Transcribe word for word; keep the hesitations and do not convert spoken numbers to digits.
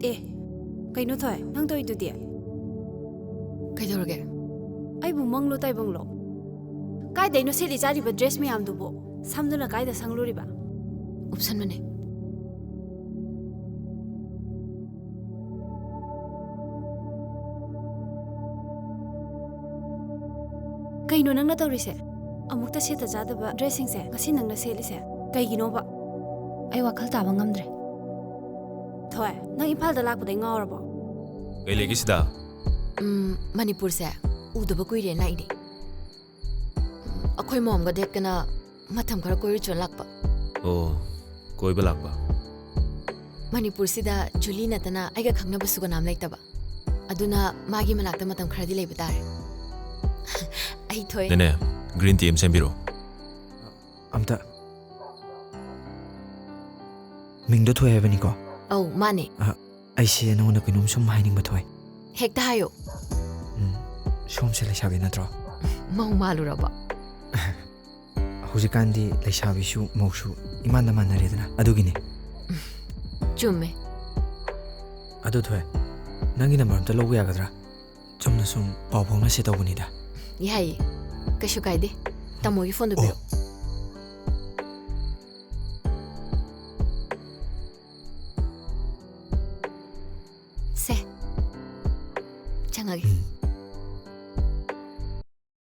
ꯑꯦ, ꯀꯩꯅꯣ ꯊꯣꯏ, ꯅꯪ ꯇꯧꯔꯤꯗꯨꯗꯤ? ꯀꯩꯗꯧꯔꯒꯦ? ꯑꯩꯕꯨ ꯃꯪꯂꯣ ꯇꯥꯏꯕꯪꯂꯣ? ꯀꯥꯏꯗꯩꯅꯣ ꯁꯦꯠꯂꯤ ꯆꯥꯔꯤꯕ ꯗ꯭ꯔꯦꯁ ꯃꯌꯥꯝꯗꯨꯕꯨ? ꯁꯝꯗꯨꯅ ꯀꯥꯏꯗ ꯁꯪꯂꯨꯔꯤꯕ? ꯎꯞꯁꯟꯕꯅꯦ꯫ ꯀꯩꯅꯣ ꯅꯪꯅ ꯇꯧꯔꯤꯁꯦ? ꯑꯃꯨꯛꯇ ꯁꯦꯠꯇ ꯆꯥꯗꯕ ꯗ꯭ꯔꯦꯁꯁꯤꯡꯁꯦ ꯉꯁꯤ ꯅꯪꯅ ꯁꯦꯠꯂꯤꯁꯦ ꯀꯩꯒꯤꯅꯣꯕ? ꯑꯩ ꯋꯥꯈꯜ ꯇꯥꯕ ꯉꯝꯗ꯭ꯔꯦ꯫ ꯊꯣꯏ, ꯅꯪ ꯏꯝꯐꯥꯜꯗ ꯂꯥꯛꯄꯗꯩ ꯉꯥꯎꯔꯕꯣ? ꯀꯩ ꯂꯩꯒꯦ ꯁꯤꯗ? ꯎꯝ, ꯃꯅꯤꯄꯨꯔꯁꯦ ꯎꯗꯕ ꯀꯨꯏꯔꯦꯅ ꯂꯥꯛꯏꯅꯦ꯫ ꯎꯝ, ꯑꯩꯈꯣꯏ ꯃꯣꯝꯒ ꯗꯦꯠꯀꯅ ꯃꯇꯝ ꯈꯔ ꯀꯣꯏꯔꯨ ꯆꯣꯟ ꯂꯥꯛꯄ꯫ ꯑꯣ, ꯀꯣꯏꯕ ꯂꯥꯛꯄ꯫ ꯃꯅꯤꯄꯨꯔꯁꯤꯗ ꯖꯨꯂꯤ ꯅꯠꯇꯅ ꯑꯩꯒ ꯈꯪꯅꯕꯁꯨ ꯀꯅꯥꯝ ꯂꯩꯇꯕ꯫ ꯑꯗꯨꯅ ꯃꯥꯒꯤ ꯃꯅꯥꯛꯇ ꯃꯇꯝ ꯈꯔꯗꯤ ꯂꯩꯕ ꯇꯥꯔꯦ꯫ ꯑꯩ ꯊꯣꯏ꯫ ꯅꯦꯅꯦ, ꯒ꯭ꯔꯤꯟ ꯇꯤ ꯑꯃ ꯁꯦꯝꯕꯤꯔꯣ꯫ ꯑꯝꯇ꯫ ꯃꯤꯡꯗꯣ ꯊꯣꯏ ꯍꯥꯏꯕꯅꯤꯀꯣ? ꯑꯧ, ꯃꯥꯅꯦ꯫ ꯑꯩꯁꯦ ꯅꯉꯣꯟꯗ ꯀꯩꯅꯣꯝ ꯁꯨꯝ ꯍꯥꯏꯅꯤꯡꯕ ꯊꯣꯏ꯫ ꯍꯦꯛꯇ ꯍꯥꯏꯌꯣ꯫ ꯎꯝ, ꯁꯣꯝꯁꯦ ꯂꯩꯁꯥꯕꯤ ꯅꯠꯇ꯭ꯔꯣ? ꯃꯧ ꯃꯥꯜꯂꯨꯔꯕ? ꯍꯧꯖꯤꯛꯀꯥꯟꯗꯤ ꯂꯩꯁꯥꯕꯤꯁꯨ ꯃꯧꯁꯨ ꯏꯃꯥꯟꯗ ꯃꯥꯟꯅꯔꯦꯗꯅ, ꯑꯗꯨꯒꯤꯅꯦ꯫ ꯆꯨꯝꯃꯦ꯫ ꯑꯗꯣ ꯊꯣꯏ, ꯅꯪꯒꯤ ꯅꯝꯕꯔ ꯑꯝꯇ ꯂꯧꯕ ꯌꯥꯒꯗ꯭ꯔꯥ? ꯆꯨꯝꯅ ꯁꯨꯝ ꯄꯥꯎ ꯐꯥꯎꯅꯁꯦ ꯇꯧꯕꯅꯤꯗ꯫ ꯌꯥꯏꯌꯦ, ꯀꯩꯁꯨ ꯀꯥꯏꯗꯦ꯫ ꯇꯥꯃꯣꯒꯤ ꯐꯣꯟꯗꯣ ꯄꯤꯔꯛꯑꯣ꯫ ꯁꯦ, ꯆꯪꯉꯒꯦ꯫ ꯎꯝ,